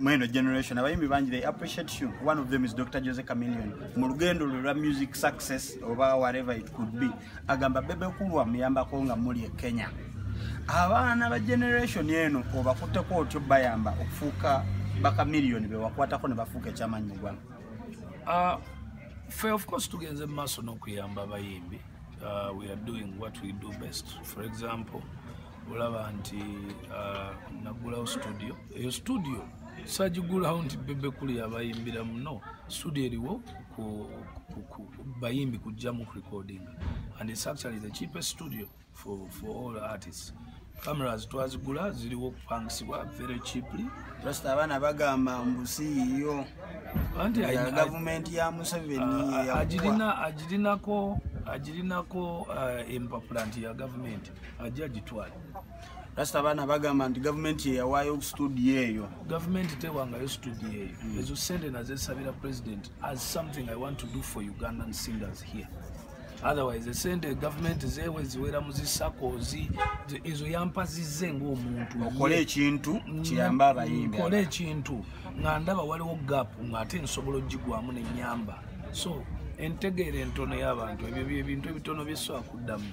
Mweno generation abayimbi bangi, they appreciate you. One of them is Dr Jose Chameleone. Mu lugendo lwe lwa music success oba whatever it could be, agamba Bebe Cool amuyambako nga muli e Kenya. Abaana ba generation eno obakutteko otyo bayamba okufuuka ba Chameleone bewakwatako ne bafuuka ekyamanyi mu ggwanga? Ffe of course tugenze mu maaso n'okuyamba abayimbi. We are doing what we do best. For example, olaba nti nagulawo studio. Eyo studio sagigulawo nti Bebe Cool yabayimbira muno. Studio eriwo ku bayimbi kujjamu recording, and it's actually the cheapest studio for all artists. Cameras twazigula, ziriwo okupangisibwa very cheaply. Rasta, abaana bagamba mbu siiyo Anti ya gavumenti ya Museveni yakuwa. Agirinako empapula nti ya gavumenti, ajja agitwale. Rasta, abaana bagamba nti gavumenti yeyawaayo studio eyo. Gavumenti tewangayo studio eyo. Ezo sente nazesabira president as something I want to do for Ugandan singers here. Otherwise esente gavumenti zewe ziwera mu zi SACCOs, ezo yampazize ng'omuntu. Okole ekintu kiyambe abayimbi. Nkole ekintu nga ndaba waliwo gap, ng'ate nsobola ogigwamu nenyamba. So entegeera entono y'abantu, ebyo byebintu ebitono byesobola kuddamu.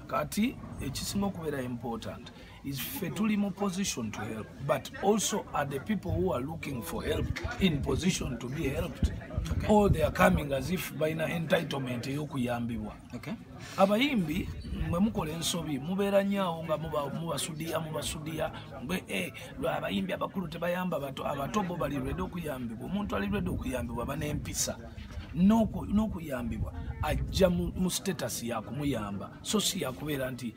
Kati ekisinga okubeera important is ffe tuli mu position to help, but also are the people who are looking for help in position to be helped, or they are coming as if balina entitlement ey'okuyambibwa? Abayimbi mwe mukola ensobi, mubeera nnyo nga mubasudiya mubasudiya mbe lwa abayimbi abakulu tebayamba bato. Abato bo bali ready okuyambibwa. Omuntu ali ready okuyambibwa banempisa n'okuyambibwa ajja mu status yakumuyamba, so si yakubeera nti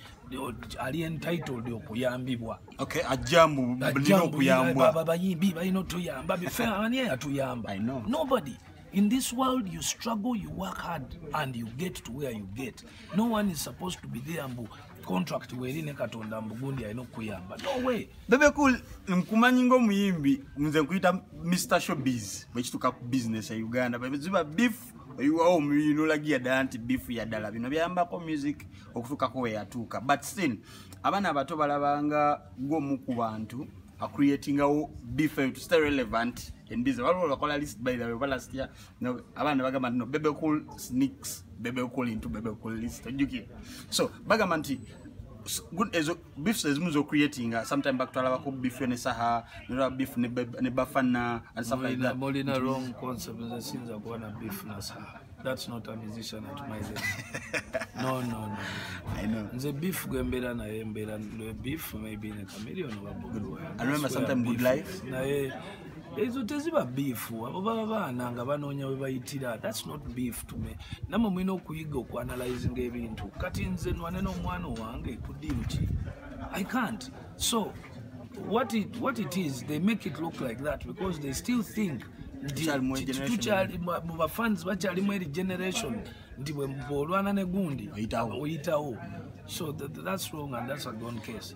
ali entitled okuyambibwa. Okay, ajja mbu nina okuyambwa. Bayimbi balina otuyamba. Bife ani eyatuyamba? I know. Nobody. In this world you struggle, you work hard and you get to where you get. No one is supposed to be there mbu contract weri ne Katonda mbu gundi alina okuyamba. No way. Bebe Cool, nkumanyi ng'omuyimbi, nze nkuyita Mr Showbiz. Bwekituuka ku business e Uganda, ziba beef oyiwawo omubiri nolagira ddala nti beef ya ddala. Bino byayambako music okutuukako we yatuuka, but still abaana abato balabanga gw'omu ku bantu acreatingawo beef to stay relevant in business. Waliwo bakola list, by the way, oba last year, no, abaana bagamba nti no, Bebe Cool sneaks Bebe Cool into Bebe Cool list, ojjukira? So bagamba nti good ezo beefs ezimu zocreatinga. Sometime back twalabako beef ne Saha, nolaba beef ne Bafana and stuff like that. Mulina wrong concept. Nze siyinza kuba na beef na Saha. That's not a musician at my level. No. I know. Nze beef gwe mbeera naye, mbeera beef maybe ne Chameleone oba Bobi Wine. I remember That's where sometime Good beef Life. is. Naye ezo teziba beef. Abo baba baana nga banoonya we bayitira. That's not beef to me. Nammwe mulina okuyiga okuanalyzinga ebintu. Kati nze nwane n'omwana wange ku deal ki? I can't. So what it is, they make it look like that because they still think nti Tukyali mu generation. Tukyali mu bafans, bakyalimu eri generation nti bwe bw'olwana ne gundi Oyitawo. oyitawo. So that's wrong and that's a gone case.